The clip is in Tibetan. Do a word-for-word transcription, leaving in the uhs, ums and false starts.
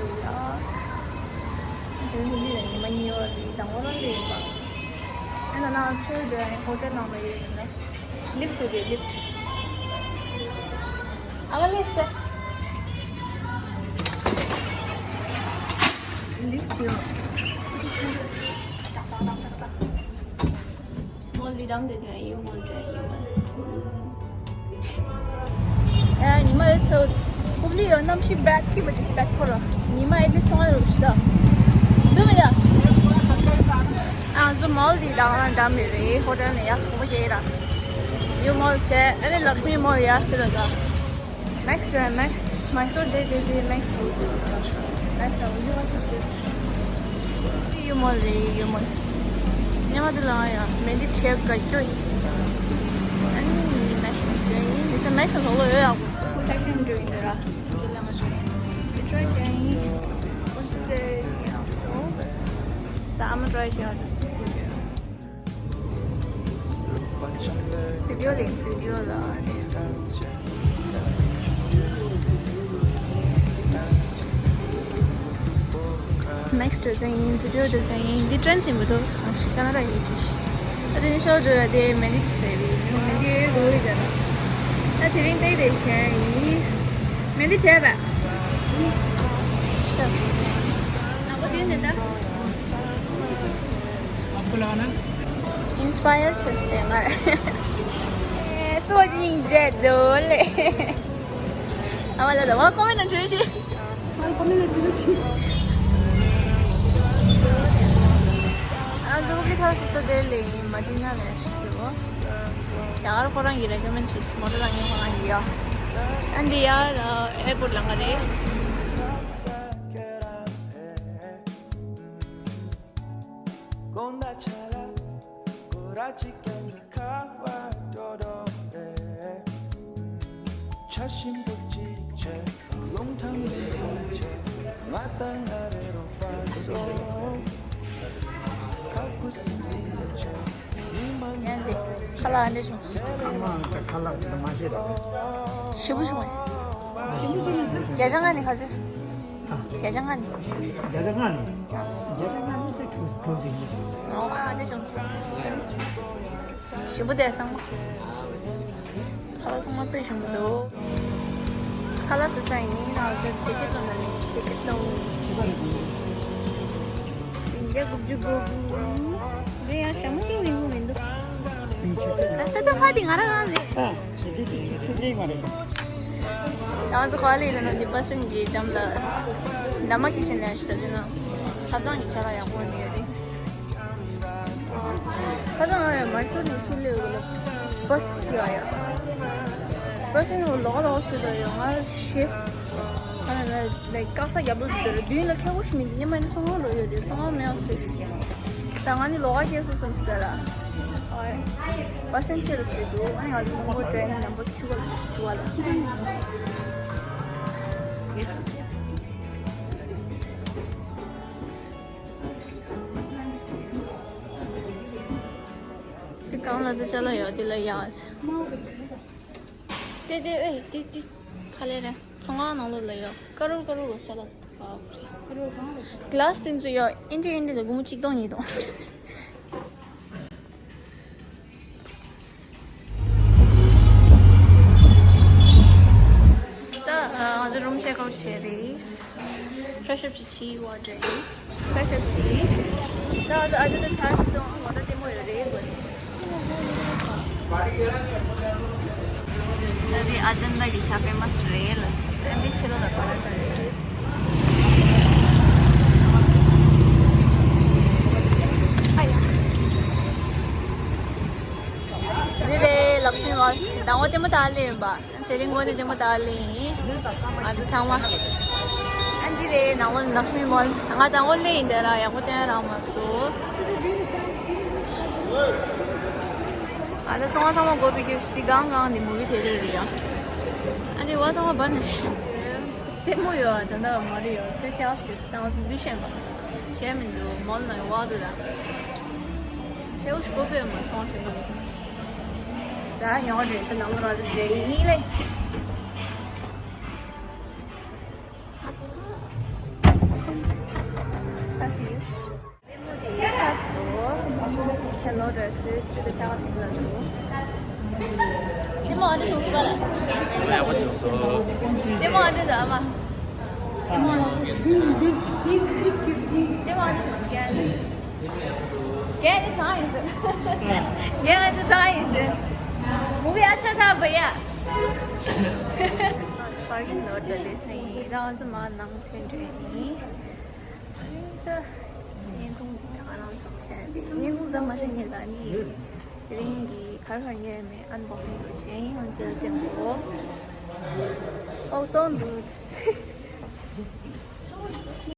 དེ་རིང་ལ་ཉི་མ་གཉིས་པ་རེད། དང་པོ་རང་རེད་པ། ཨ་ན་ན་ཆོས་རེད། ཧོ་ཊེལ་ནང་ལ་ཡོད་ཡིན་ན། ལིཕ་ཊི་རེད། ལིཕ་ཊི། ཨ་མ་ལིཕ་ཊི། ལིཕ་ཊི་ཡོད། ཏག་ཏག་ཏག་ཏག་ཏག་མོལ་འདི་འགྲམ་དེ་ནས་ཡོང་མོལ་འདྲ་ཡོང་མོལ། ཨ་ཉི་མ་ཡོད་ཚོད། ཧུབ་ལི་ཡོད། གནམ་གཤིས་བད་ཀི་བ་ཅིག་བད་ཁོ་ར། ཉི་མ་ཨེ་ལི་སོང་ཨ་རུ་ཤི་ད། འདུག་མི་ད། ཨ་ང་ཚོ་མོལ་འདི་དང་འགྲམ་མི་རེད། ཧོ་ཊེལ་ནས་ཡར་སོང་བ་རྒྱག་ར། ཡོ་མོལ་བྱས། ཨ་ནི་ལག་མི་མོལ་ཡར་སི་ར་ད། Max རེད། Max མའི་སོར་དེ་དེ་དེ་Max ཧོ་ཊེལ། Max ཨ་ཡུ་ཧ་ཤི་ཤི། ཡུ་མོལ་རེད། ཡུ་མོལ། ཉི་མ་དེ་ལ་ཡང་མེ་འདི་བྱས་དགའ་སྐྱོ་ཡིན། ཨ་ནི་Max Max ཡིན། དེ་ཚོ་Max ལོག་ལོག་ཡོད་ཡག་པོ། སེག་ཤན་འགྲོ་ཡིན་དེ་ར། དེ་ལ་ང་ཚོ་དེ་ཊྲའི་བྱས་ཡིན། What's the else? ད་ཨ་མ་ཊྲའི་བྱས་ཨ་ཏུ་སུ་གུ་རེད། སི་ཊུ་ཌིའོ་ལ་ཡིན། སི་ཊུ་ཌིའོ་ལ་རེད། Max འགྲོ་ས་ཡིན། སི་ཊུ་ཌིའོ་འགྲོ་ས་ཡིན། འདི་ཊྲེན་ཟིན་པ་འགྲོ་གང་ཞིག་ཀ་ན་ཌ་ཡོད་ཅིག་ཨ་དེ་ནི་ཤོག་འགྲོ་ལ་དེ་མེ་འདི་ཅི་ཟེར་རེད། མེ་འདི་ཡོད་དགོས་རེད་ད། ད་དེ་རིང་ཏེ་དེ་བྱས་ཡིན། མེ་འདི་བྱས་པ། ལག་པ་དེ་ནི་ད། ཨིན་སི་པ་ཡར་བྱས་ཏེ་ང་། སོ་སྙིང་རྗེ་འདོད་ལེ། ཨ་མ་ལ་ལ་བ་ཀོ་མེན་ན་བྲིས་ཆི། ཨ་ལ་ཀོ་མེན་ན་བྲིས་ཆི། ཨ་ཛོ་ཀི་ཁ་སི་ས་དེ་ལེ་ཡིན་མ་དེ་ན་ལེ་ཤི་ཏེ་བོ། རྒྱ་གར་ཁོ་རང་གི་རེ་ཀོ་མེན་ཆི། མོ་ཊ་ལ་ངའི་ཁོ་རང་གི་ཡ། ཨ་འདི་ཡ་ཨེར་པོར་ལ་ང་རེད། ཡང་ཟེ། ཁ་ལག་ཨ་འདྲ་བྱུང་། ཁ་ལག་ཁ་ལག་དེ་མ་ཤེས་རོགས། ཞིམ་པོ་བྱུང་བས། བརྒྱ་ཆ་ལྔ་ནས་ག་ཚོད། བརྒྱ་ཆ་ལྔ་ནས། བརྒྱ་ཆ་ལྔ་ནས། བརྒྱ་ཆ་ལྔ་ནས་དེ་གྲོ་གྲོ་ཟིན་ནས། ཨོ་ཨ་འདྲ་བྱུང་། ཞིམ་པོ་དེ་ཚང་མ། ཁ་ལག་ཚང་མ་དཔེ་ཞིམ་པོ་འདུག་ཁ་ལག་ཟ་ས་ཡིན་ན་ཇེ་ཀེ་ཊི་ལོ་ན་ལེ་ཇེ་ཀེ་ཊི་ལོ། ཡིན་རྒྱ་དགུ་བཅུ་དགུ་དགུ། དེ་ཡང་ཞྭ་མོ་གཏིང་རིང་པོ་མི་འདུག་ད་ལྟ་ད་ཕ་དེ་ང་རང་རང་རེད། ཨ་ཇེ་ཀེ་ཊི་ཆུ་ཆུ་ལེགས་མ་རེད། ང་ཚོ་ག་ལེ་ཡིན་ན་འདི་པ་སེང་གི་འགྲམ་ལ་འདབ་མ་ཁི་ཆེན་ལ་ཞུ་ད་དེ་ན་ཐབ་ཚང་གི་ཆ་ལ་ཡག་པོ་འདི་ཡོད་རེད། ཁ་སང་ང་ཡང་མ་སོར་ནས་ཚུར་སླེབས་ཡོད་ལ། བ་སི་ཡོད་ཡ། བ་སི་ནང་ལོགས་ལོགས་སུ་ད་ཡོད་ང་ཤེས། ཁ་ན་ལ་ལ་དཀག་ས་རྒྱབ་ལོ་འདི་ལ་མདུན་ལ་ཁྱེད་ཀོ་ཤི་མི་འདི་ཉི་མ་ནི་སོང་ང་ལོ་ཡོད་རེད། སོང་ང་མེད་ཡང་སུ་ཤི། ད་ང་ནི་ལོགས་ཀ་སྐྱེས་སུ་སོམ་སི་ལ། བ་སི་ཆེ་རུ་སུ་འདུག་ཨ་ནི་ང་ཚོ་མང་པོ་དྲན་ནམ་པོ་ཆུ་བ་ཆུ་བ་ལ། དེ་གང་ལ་དེ་ཅ་ལག་ཡོད་དེ་ལ་ཡག་དེ་དེ་ཨེ་དེ་དེ་ག་ལེ་རེད། ཚོང་ཁང་ནང་ལོགས་ལ་ཡོད། ཀ་རོར་ཀ་རོར་ལ་ཅ་ལག་ག་རོར་གང་ལ་ཅ་ལག་གི་ལ་སི་དེ་ཚོ་ཡོད། ཨིན་ཏྲི་ཨིན་ཏྲི་ལ་སྒོར་མོ་གཅིག་སྟོང་ཉིས་སྟོང་། ད་ང་ཚོ་རུམ་ཅེག་ཨའུཊ་བྱས་རེད། ཕྲེ་ཤི་ཨབ་ཅིག་བྱས་ཝ་ཊར་རེད། ཕྲེ་ཤི་ཨབ་བྱས། ད་ང་ཚོ་ཨ་ཅག་ད་ཆར་ཇི་གཏོང་ཝ་ཊར་བདེ་མོ་ཡོད་རེད་དགོས་རེད། ད་དེ་ཨ་ཅག་ད་གི་ཆ་པེ་མ་སུ་རེད་ལ་ཨ་འདི་ཕྱི་ལོགས་ལ་པ་ར་ད་རེད། ཨ་ཡ། འདི་རེད་ལག་ཤི་མི་མོལ། ཟླ་ངོ་ལྟད་མོ་ལྟ་ལེ་ཡིན་པ། དེ་རིང་ངོ་དེ་ལྟད་མོ་ལྟ་ལེ་ཡིན། ང་ཚོ་ཚང་མ། ཨ་འདི་རེད་ནང་ལོགས་ལག་ཤི་མི་མོལ། ང་ཟླ་ངོ་ལེ་ཡིན་དེ་ར་ཡག་པོ་བསྟན་རག་མ་སོང་། ང་ཚོ་ཚང་མ་ཚང་མ་དགོས་པའི་སྐྱོ་ཤི་གང་གང་འདི་མུ་བི་ཐེ་ཊར་རེད་ཡ། ཨ་འདི་བ་ཚང་མ་བར་ནས། ལྟད་མོ་ཡོད་ད་ནི་མ་རེད་ཡོད་ཚེ་ཆགས་སྲིད་ད་ང་ཚོ་འཛུལ་ཤེས་པ། བྱས་མི་འདུག་མོལ་ནང་ཡོད་བ་དུ་ད། དེ་འུ་ཤི་ཀོ་པེ་མ་སོང་ཞེས་ཡོད་སོང་། ཟ་ཡོང་རེད་ད་ནང་ར་དུ་བྱས་ཡིན་ནི་ལེ། ཨ་ཚ། ལྟད་མོ་དེ་ཚར་སོང་། ཧེ་ལོ་འདྲ་ཚོས་བཅུ་དང་ཕྱེད་ཀ་ཟིན་ལ་འདུག་ལྟད་མོ་ཨ་འདྲ་བྱུང་སོང་པ་ལ། ལྟད་མོ་ཡག་པོ་བྱུང་སོང་། ལྟད་མོ་ཨ་འདྲ་འདུག་ཨ་མ། ལྟད་མོ་ལྟད་མོ་ཨ་འདྲ་བྱུང་སོང་། རྒན་རྒན་ནི་གྲང་ཡིན་ཟེར། རྒན་ང་ཚོ་གྲང་ཡིན་ཟེར། མུ་གི་ཨ་ཆ་ཐ་བ་ཡ། པར་གི་ནོར་ད་ལེ་ཚན་ཡིན། ད་ང་ཚོ་མ་ནང་ཐོན་ཐོན་ཡིན། ད་བརྙན་ཐུང་འདི་ང་རང་ཚོ་བྱས། བརྙན་ཐུང་ཙམ་མ་ཤེས་ཉེ་ལ་ནི་རིང་གི་གར་གར་ཉེ་མེད་ཨན་བོག་སིང་དུ་བྱས་ཡིན། ང་ཚོའི་སྟེང་དུ་ཨོ་གཏོང་འདུག